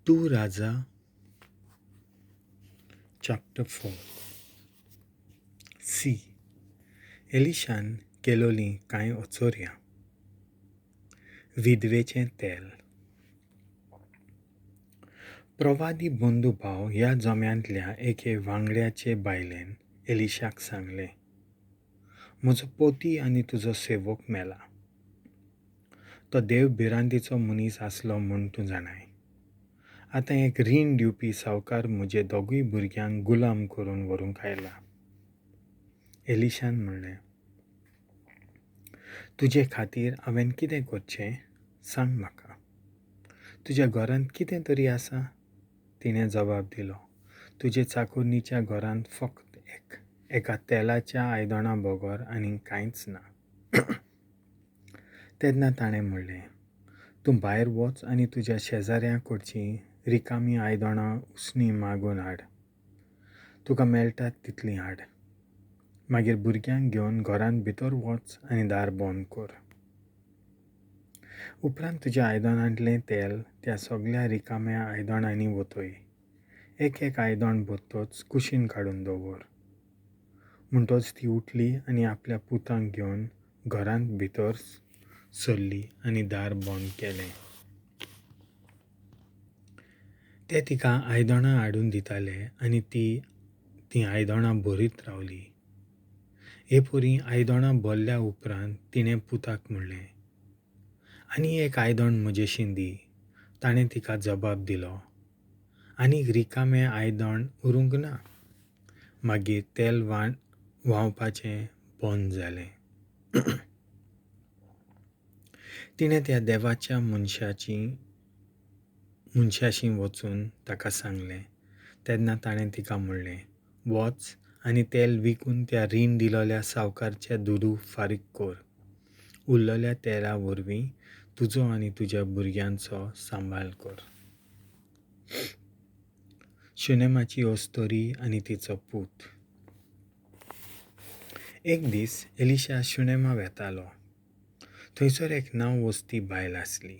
2 Raja chapter 4. C. एलिशान केलोलीं कांय ओचोर्यां. विधवेचें तेल. प्रवादी बंधू भाव ह्या जम्यांतल्या एके वांगड्याचे बायलेन एलिशाक सांगलें, म्हजो पोती आनी तुजो सेवक मेला. तो देव भिरांतीचो मनीस आसलो म्हूण तूं जाणाय. आतां एक रीण दिवपी सावकार म्हजे दोगूय भुरग्यांक गुलाम करून व्हरूंक आयला. एलिशान म्हणलें, तुजे खातीर हांवें कितें करचें सांग म्हाका. तुज्या घरांत कितें तरी आसा? तिणें जबाब दिलो, तुजे चाकोरणीच्या घरांत फक्त एका तेलाच्या आयदणा बगर आनीक कांयच ना. तेन्ना ताणें म्हणलें, तूं भायर वच आनी तुज्या शेजाऱ्यां कडचीं रिकामी आयदणां उसणीं मागून हाड. तुका मेळटात तितलीं हाड. मागीर भुरग्यांक घेवन घरांत भितर वच आनी दार बंद कर. उपरांत तुज्या आयदणांतलें तेल त्या सगल्या रिकाम्या आयदणांनी वतय. एक एक आयदण भरतच कुशीन काडून दवर. म्हणटच ती उठली आनी आपल्या पुतांक घेवन घरांत भितर सरली आनी दार बंद केलें. ते तिका आयदणां हाडून दिताले आनी ती तीं आयदणां भरीत रावली. हे परी आयदणां भरल्या उपरांत तिणें पुताक म्हणलें, आनी एक आयदण म्हजेशीं दी. ताणें तिका जबाब दिलो, आनीक रिकामें आयदण उरूंक ना. मागीर तेल व्हांवपाचें बंद जालें. तिणें त्या देवाच्या मनशाशी वचून ताका सांगलें. तेन्ना ताणें तिका म्हणलें, वच आनी तेल विकून त्या रीण दिलोल्या सावकारचे दुडू फारीक कर. उरलेल्या तेला वरवीं तुजो आनी तुज्या भुरग्यांचो सांबाळ कर. शुनेमाची अस्तोरी आनी तिचो पूत. एक दीस एलिशा शुनेमा वेतालो. थंयसर एक नांव वस्ती बायल आसली.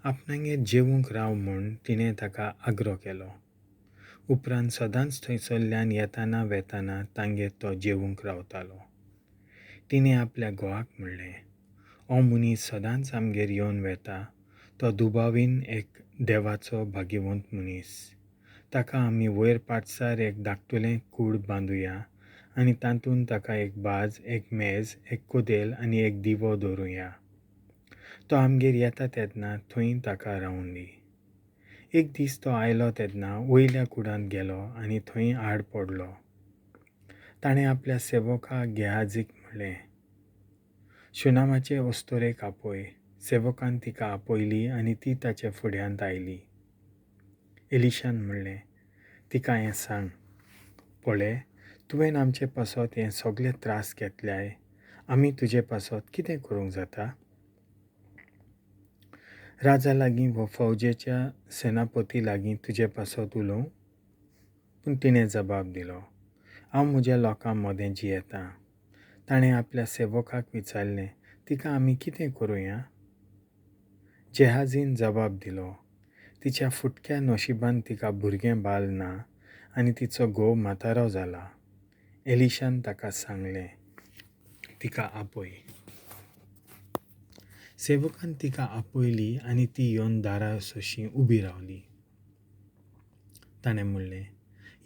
आपणागेर जेवूंक राव म्हूण तिणें ताका आग्रो केलो. उपरांत सदांच थंयसरल्यान येताना वेताना तांगेर तो जेवूंक रावतालो. तिणें आपल्या घोवाक म्हणलें, हो मनीस सदांच आमगेर येवन वेता. तो दुबावीन एक देवाचो भाग्यवंत मनीस. ताका आमी वयर पाटसार एक धाकटुलें कूड बांदुया आनी तातूंत ताका एक बाज, एक मेज, एक कदेल आनी एक दिवो दवरुया. तो आमगेर येता तेन्ना थंय ताका रावूं दी. एक दीस तो आयलो तेन्ना वयल्या कुडांत गेलो आनी थंय आड पडलो. ताणें आपल्या सेवका गेहाजीक म्हणलें, शुनामाचे अस्तोरेक आपय. सेवकान तिका आपयली आनी ती ताचे फुड्यांत आयली. एलिशान म्हणलें, तिका हें सांग, पळय, तुवें आमचे पासत हें सगळे त्रास घेतल्याय. आमी तुजे पासत कितें करूंक जाता? राजा लागीं वा फौजेच्या सेनापती लागीं तुजे पासत उलोवं? पूण तिणें जबाब दिलो, हांव म्हज्या लोकां मदें जियेतां. ताणें आपल्या सेवकाक विचारलें, तिका आमी कितें करुया? जेहाजीन जबाब दिलो, तिच्या फुटक्या नशिबान तिका भुरगें बाल ना आनी तिचो घोव म्हातारो जाला. एलिशान ताका सांगलें, तिका आपय. सेवकान तिका आपयली आनी ती येवन दारा सोशी उबी रावली. ताणें म्हणलें,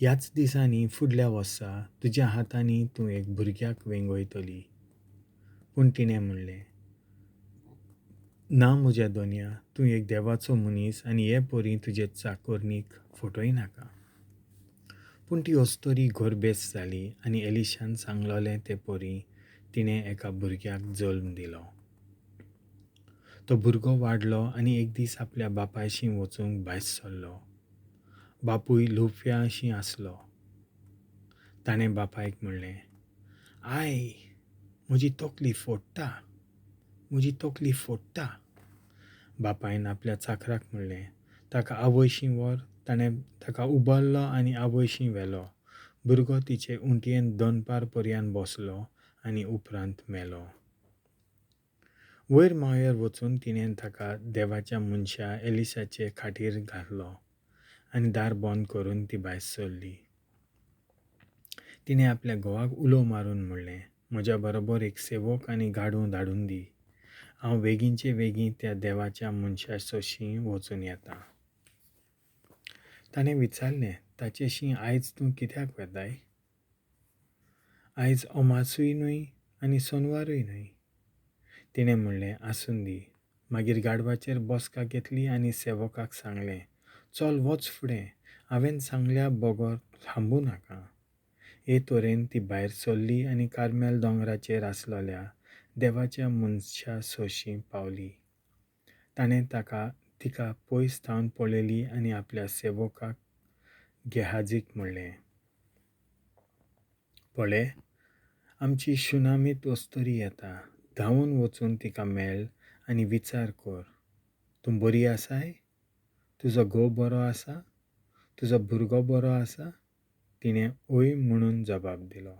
ह्याच दिसांनी फुडल्या वर्सा तुज्या हातांनी तूं एक भुरग्याक वेंगयतली. पूण तिणें म्हणलें, ना म्हज्या दोनया, तूं एक देवाचो मनीस आनी हे परी तुजे चाकोरणीक फटय नाका. पूण ती अस्तोरी गोरबेस जाली आनी एलिशान सांगलोलें ते परी तिणें एका भुरग्याक जल्म दिलो. तो भुरगो वाडलो आनी एक दीस आपल्या बापायशी वचूंक भायर सरलो. बापूय लुफ्याशी आसलो. ताणें बापायक म्हणलें, I, म्हजी तकली फोडटा, म्हजी तकली फोडटा. बापायन आपल्या चाकराक म्हणलें, ताका आवयशी व्हर. ताणें ताका उबारलो आनी आवयशी व्हेलो. भुरगो तिचे उंटयेन दनपार पर्यंत बसलो आनी उपरांत मेलो. वयर मावयर वचून तिणें ताका देवाच्या मनशा एलिशाचे खाटीर घातलो. आनी दार बंद करून ती भायर सरली. तिणें आपल्या घोवाक उलो मारून म्हणलें, म्हज्या बरोबर एक सेवक आनी गाडूं धाडून दी. हांव वेगींचे वेगीं त्या देवाच्या मनशा सोशीं वचून येता. ताणें विचारलें, ताचेशी आयज तूं कित्याक वेताय? आयज अमासूय न्हय आनी सोनवारूय न्हय. तिणें म्हणलें, आसून दी. मागीर गाडवाचेर बसका घेतली आनी सेवकाक सांगलें, चल वच फुडें, हांवें सांगल्या बगर थांबूं नाका. हे तरेन ती भायर सरली आनी कार्मेल दोंगराचेर आसलेल्या देवाच्या मनशा सोशीं पावली. ताणें तिका पयस थावन पळयली आनी आपल्या सेवकाक गेहाजीक म्हणलें, पळय, आमची शुनामीत अस्तुरी येता. धांवून वचून तिका मेळ आनी विचार कर, तूं बरी आसाय? तुजो घोव बरो आसा? तुजो भुरगो बरो आसा? तिणें हय म्हणून जबाब दिलो.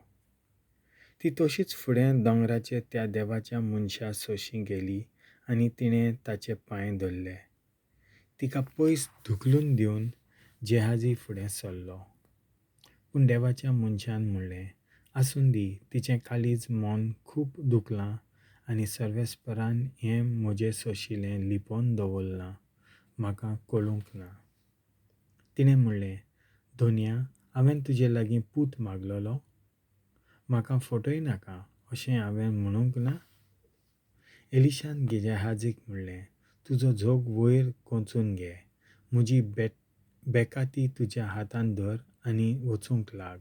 ती तशीच फुडें दोंगराचेर त्या देवाच्या मनशा सोशीं गेली आनी तिणें ताचे पांय धरले. तिका पयस धुकलून दिवन जेहाजी फुडें सरलो. पूण देवाच्या मनशान म्हणलें, आसून दी, तिचें काळीज मन खूब दुखलां आनी सर्वेस्परान हें म्हजें सोशिलें लिपोवन दवरलां, म्हाका कळूंक ना. तिणें म्हणलें, धोनया, हांवें तुजे लागीं पूत मागलेलो, म्हाका फटय नाका अशें हांवें म्हणूंक ना? एलिशान गेहाजीक म्हणलें, तुजो जोग वयर कोंचून घे, म्हजी बेकाती तुज्या हातान धर आनी वचूंक लाग.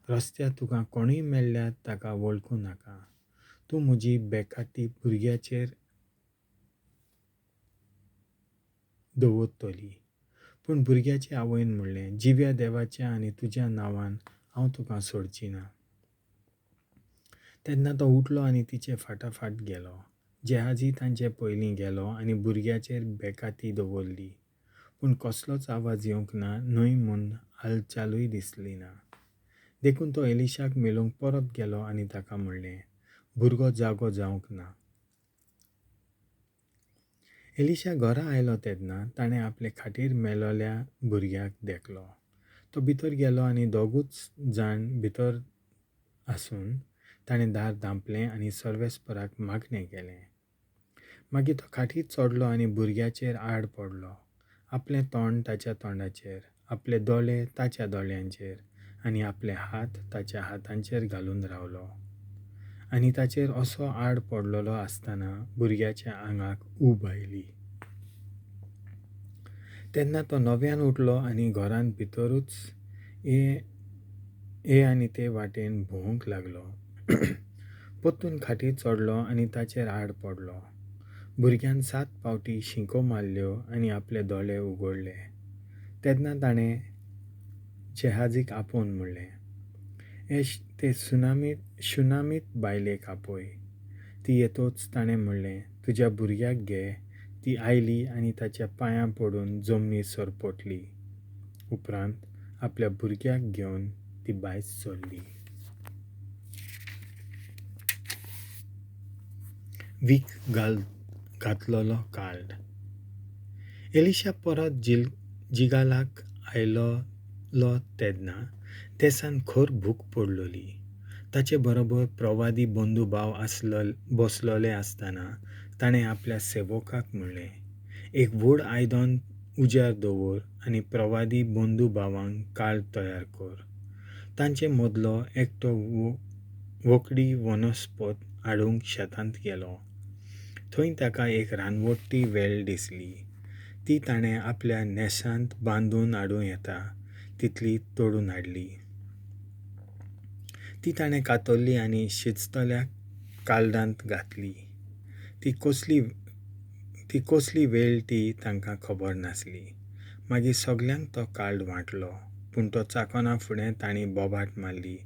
रस्त्यार तुका कोणूय मेळ्ळ्यार ताका वळखूं नाका. तूं म्हजी बेकाती भुरग्याचेर दवरतली. पूण भुरग्याचे आवयन म्हणलें, जिव्या देवाच्या आनी तुज्या नांवान हांव तुका सोडची ना. तेन्ना तो उठलो आनी तिचे फाटाफाट गेलो. जेहाजी तांचे पयलीं गेलो आनी भुरग्याचेर बेकाती दवरली. पूण कसलोच आवाज येवंक ना न्हय म्हूण हालचालूय दिसली ना. देखून तो एलिशाक मेळूंक परत गेलो आनी ताका म्हणलें, भुरगो जागो जावंक ना. एलिशा घरा आयलो तेन्ना ताणें आपले खाटीर मेळ्ळेल्या भुरग्याक देखलो. तो भितर गेलो आनी दोगूच जाण भितर आसून ताणें दार धांपलें आनी सर्वेस्पराक मागणें केलें. मागीर तो खाटीर चडलो आनी भुरग्याचेर आड पडलो. आपलें तोंड ताच्या तोंडाचेर, आपले दोळे ताच्या दोळ्यांचेर आनी आपले हात ताच्या हातांचेर घालून रावलो. आनी ताचेर असो आड पडलेलो आसतना भुरग्याच्या आंगाक ऊब आयली. तेन्ना तो नव्यान उठलो आनी घरांत भितरूच हे आनी ते वाटेन भोंवूंक लागलो. परतून खाटीर चडलो आनी ताचेर आड पडलो. भुरग्यान 7 फावटी शिंको मारल्यो आनी आपले दोळे उगडले. तेन्ना ताणें जेहाजीक आपोवन म्हणलें, ते शुनामीत बायलेक आपय. ती येतोच ताणें म्हणलें, तुज्या भुरग्याक घे. ती आयली आनी ताच्या पांयां पडून जमनीर सरपटली. उपरांत आपल्या भुरग्याक घेवन ती भायर सरली. वीख घातलेलो कार्ड. एलिशा परत जिगालाक आयलो तेन्ना देसान खर भूक पडलेली. ताचे बरोबर प्रवादी बंधुभाव बसलेले आसतना ताणें आपल्या सेवकाक म्हणलें, एक व्हड आयदन उज्यार दवर आनी प्रवादी बंधुभावांक काळ तयार कर. तांचे मदलो एकटो वखदी वनस्पत हाडूंक शेतांत गेलो. थंय ताका एक रानवटी वेल दिसली. ती ताणें आपल्या न्हेसांत बांदून हाडूं येता तितली तोडून हाडली. ती ताणें कातरली आनी शिजतल्या कालडांत घातली. ती कसली वेळ ती तांकां खबर नासली. मागीर सगल्यांक तो कार्ड वांटलो. पूण तो चाकना फुडें तांणी बोबाट मारली,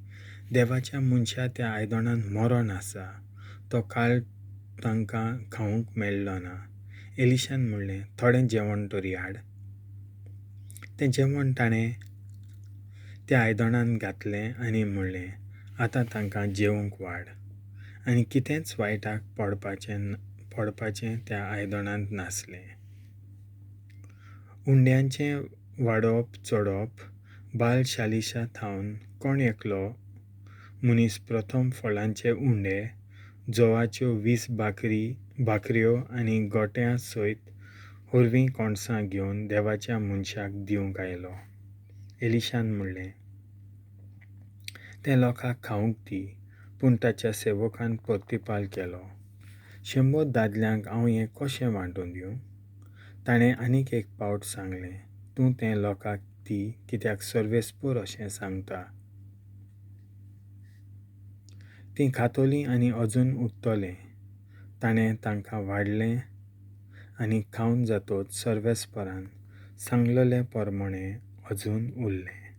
देवाच्या मनशा त्या आयदनांत मरण आसा. तो कार्ड तांकां खावंक मेळ्ळो ना. एलिशान म्हणलें, थोडें जेवण तरी हाड. तें जेवण ताणें त्या आयदनांत घातलें आनी म्हणलें, आतां तांकां जेवंक वाड. आनी कितेंच वायटाक पडपाचें त्या आयदनांत नासलें. उंड्यांचें वाडप चडप बाल शालिशा थावन कोण एकलो मनीस प्रथम फळांचे उंडे, जोवाच्यो 20 भाकऱ्यो आनी गोट्यां सयत हरवीं कणसां घेवन देवाच्या मनशाक दिवंक आयलो. एलिशान म्हणलें, तें लोकांक खावंक दी. पूण ताच्या सेवकान प्रतिपाल केलो, 100 दादल्यांक हांव हें कशें वांटून दिवं? ताणें आनीक एक पावट सांगलें, तूं तें लोकांक दी, कित्याक सर्वेस्पोर अशें सांगता, तीं खातलीं आनी अजून उरतलें. ताणें तांकां वाडलें आनी खावन जातच सर्वेस्परान सांगलेले प्रमाणें अजून उरलें.